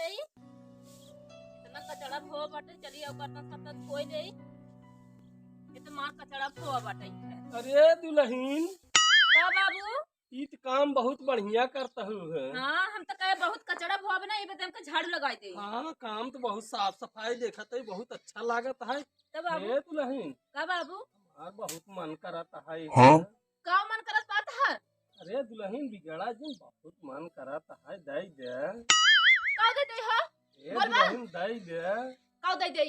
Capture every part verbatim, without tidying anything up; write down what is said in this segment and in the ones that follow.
इतना कचड़ा भवा बाटे, चली आओ बर्तन सब धोई देई। ये तो मार कचड़ा भवा बाटे है। अरे दुलहिन। का बाबू? ई त काम बहुत बढ़िया करत हउ है। हाँ, हम तो कहे बहुत कचड़ा भवा बा ना, ये बदे हमका झाड़ू लगाई दे। हाँ, काम तो बहुत साफ सफाई देखत है, बहुत अच्छा लागत है। तो बाबू? ए दुलहिन। का बाबू? हमार बहुत मन करत है। हाँ? का मन करत बात है? अरे दुलहिन बिगड़ा जिन, बहुत मन करत है, दे दे। का दे दे हो? ए बोल बा। दुलहिन दे दे। का दे दे?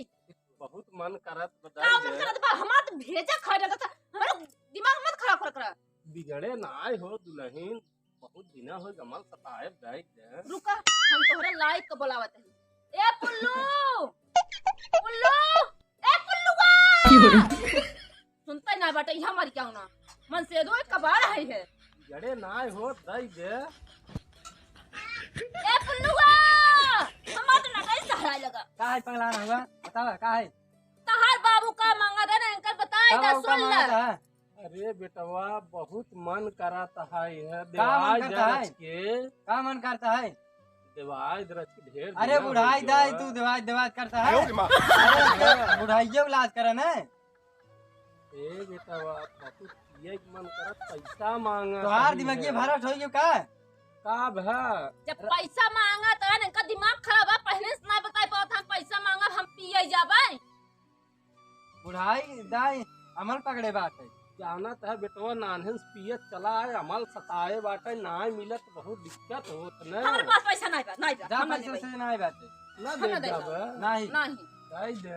बहुत मन करत बा, का दे मन दे। करत बा? हमार तो भेजा खा जाता था, हमारा दिमाग मत खराब कर कर। बिगड़े नाय हो दुलहिन, बहुत दिना हो गमल सताए, दे दे। रुका, हम तोहरे लाइक के बुलावत हई। ए पुल्लू, पुल्लू, ए पुल्लुआ। सुनते ना बाटे, यहाँ मर क्या होना? मन से दो एक कबाड़ है, है। जड़े ना हो, दई दे। ए पुल्लुआ, हमार तो नटई सहराए लगा। का है पगला रहा हुआ? बतावा, का है? तहार बाबू का मांगा दे ना, इनकर बताए का दे, बाबू का सुन ले। मांगा था? अरे बेटवा, बहुत मन करत है, है, का मन देवाय करता है? दरच के। का मन करता है? देवाय दरच के ढेर अरे दिना बुढ़ाई हो गया। दाई, तू देवाय, देवाय करता है? अरे, बुढ़ाइये इलाज करे ना। ए बेटा, बाप, बापू, पिए के मन करत, पैसा मांगा तोहार कहीं दिमाग ये है। भरत होई का? का भा? जब पैसा मांगा त इनका दिमाग खराब है, पहले से ना बताई पावत हम पैसा मांगा, हम पिए जाबे। बुढ़ाई दाई अमल पकड़े बात है। जानत है बेटवा, नान्हे से पियत चला है, अमल सताए बाटे, नाय मिलत, बहुत दिक्कत होत ने। हमारे पास पैसा नहीं बा, नहीं बा, जा हम पैसा नहीं से नहीं बाटे। ना हम दे ना दे जाबे। नहीं। नहीं। दे दे।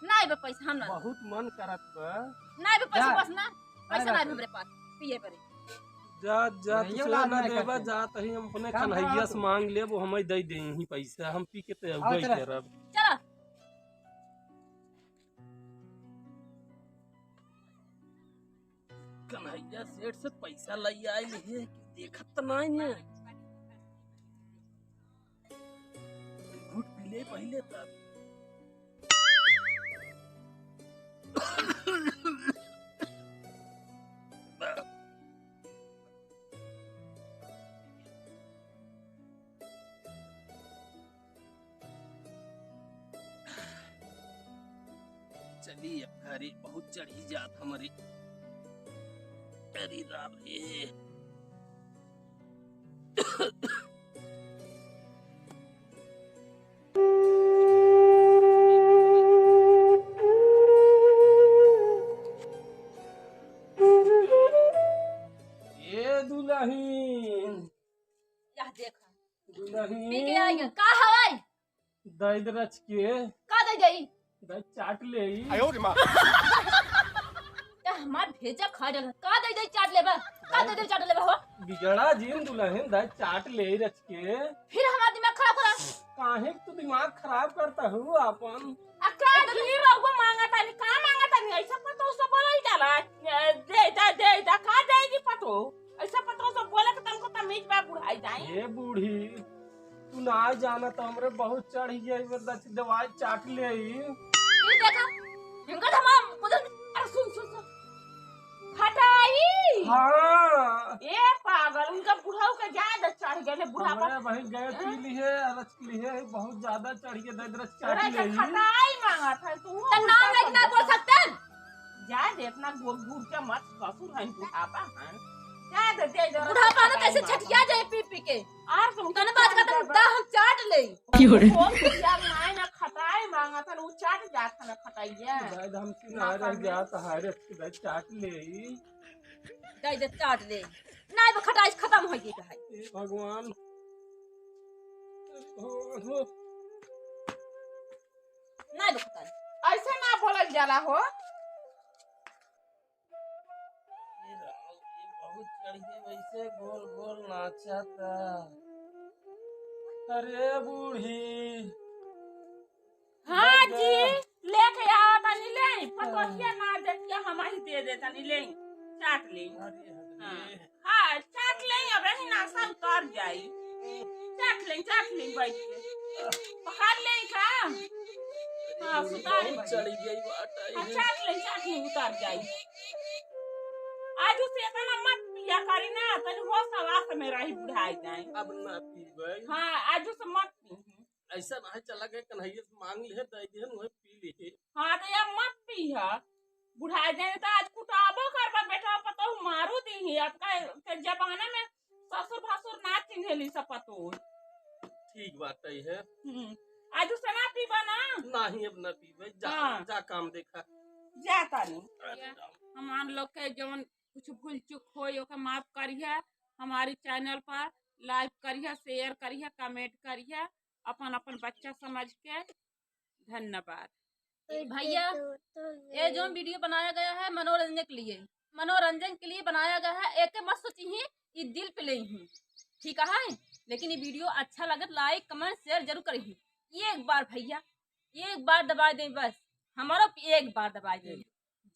नहीं बा पैसा, हम ना। बहुत मन करत बा। नहीं बा पैसा, जा। बस ना। पैसा नहीं नहीं बा। हमरे पास। पिए परे। जा, जा, नहीं, तू ये से बात ना नहीं देबा, करते। जा, तही हम अपने काम कन्हैया करा से तू। मांग लेब, वो हमें दे दे ही पैसा, हम पी के तो आओ अउबे चला। करब। चला। कन्हैया सेठ से पैसा लई आइल है कि देखत त नाई है। घूट पी ले पहिले तब। चली अब घरे, बहुत चढ़ी जात हमरे। अरे राम रे। ए दुलहिन। यह देखा। दुलहिन। पी के आई है। का हवाई? दई दे रच के। का दई दई? दई चाट ले। आयो रे माँ। का हमार भेजा खा डाला? का दई दई चाट लेबा? का दई दई चाट लेबा हो? बिगड़ा जिन दुलहिन, दई चाट ले रच के। फिर हमार दिमाग खराब करा। काहे तू दिमाग खराब करत हउ आपन? आ का घी रउआ मांगत हनी? का मांगत हनी? ऐसा पतोह से बोलल जाला? ए, दे, दे, दे, दे, का देगी पतोह? ऐसा पतोह से बोले के तनको तमीज बा, बुढ़ाई जाई। हे बूढ़ी, तू ना जानत, हमरे बहुत चढ़ गई, वो दच-, दवाई चाट ले। ई देखा, इनका धमाम, कुछ, अरे सुन, सुन, सुन। खटाई। हाँ। ए पागल, उनका बुढ़ऊ के ज्यादा चढ़ गए, बुढ़ापा। हमरे बहिन गए पी लिए, अरच लिए, बहुत ज्यादा चढ़ गए, दर्द रच तोरा चाट ले। खटाई मांगत है, तू त नाम उल्टा लेके ना समझत बोल है। सकते हैं। जा दे, इतना गो-, घूर के मत, ससुर है, बुढ़ापा है। जा दे, दे दे, बुढ़ापा ना खटाई कैसे मांगत छठिया है। जाए पी पी के। और तुम तने बात का तुम दा हम चाट ले। की हो रे? ओ, यार, माय ना खटाई मांगत है, वो चाट जात है ना खटाइया। दादा, हम किनारे जात है, रे, चाट ले। दे दे, चाट ले। नाई बा, खटाई खत्म हो गई है। हे भगवान। हे भगवान हो। नाई बा, खटाई। ऐसे ना बोलल जाला हो। ये राम, ये बहुत चढ़ के वैसे गोल गोल नाचता। अरे बूढ़ी। हाँ जी, लेके आओ तनी ले, पतोहिया ना देतिया हम ही दे दे तनी ले, चाट ले। अरे, अरे। हाँ। हाँ, चाट ले, अब यही नासा उतार जाई। चाट ले, चाट ले बैठ के। पकड़ ले का? हाँ, सुतार बहुत बैठ। चढ़ी गई बात आई हाँ, है। चाट ले, चाट ले, उतार जाई। आज उसे इतना मत पिया करी ना, तनी होश हवास में रही बुढ़ाई जाए। अब ना पीबे। हाँ, आज उसे मत पी। ऐसा ना है, चला गए कन्हैया से मांग ले, दे दिहन, वही पी ले। हाँ, तो अब मत पी है। बुढ़ाई जाए तो आज कुटाबो करबा, बेटा पतोह मारू दी ही। अब का के जमाना में ससुर भसुर ना चिन्हेली सब पतोह। ठीक बात है। हम्म। आज उसे ना पीबा ना? नहीं, अब ना पीबे। जा, हाँ। जा काम देखा। जा तानी। अरे राम। हमार लोग के जौन कुछ भूल चूक होई, ओके माफ करिहा। हमारी चैनल पर लाइक करिहा, शेयर करिहा, कमेंट करिहा, अपन अपन बच्चा समझ के। धन्यवाद। भैया, ये जो वीडियो बनाया गया है मनोरंजन के लिए, मनोरंजन के लिए बनाया गया है। एके मत सोचिही, ये दिल पे लेही, ठीक है? लेकिन ये वीडियो अच्छा लगे तो लाइक, कमेंट, शेयर जरूर करिही। एक बार भैया, एक बार दबाइ दें बस, हमारो एक बार दबाइ दें,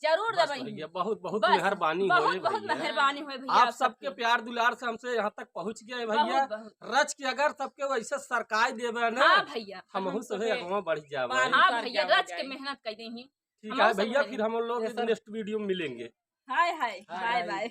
जरूर बस दबाई। भैया, बहुत, बहुत बस, मेहरबानी बहुत, होए बहुत भैया। मेहरबानी होए भैया, आप आप सबके सबके। प्यार दुलार से हमसे यहाँ तक पहुँच गए हैं भैया। बहुत, बहुत। रच के अगर सबके वैसे सरकाई देवे ना, हाँ भैया। हमहू हम सभे सबे आगवा बढ़ जावे। पार हाँ उतर भैया, जावे रच के जाए। मेहनत कर देही। ठीक हमारे है सब भैया, घरे। फिर हम लोग ये सब नेक्स्ट वीडियो में मिलेंगे। हाय, हाय, हाय, बाय, हाय। बाय।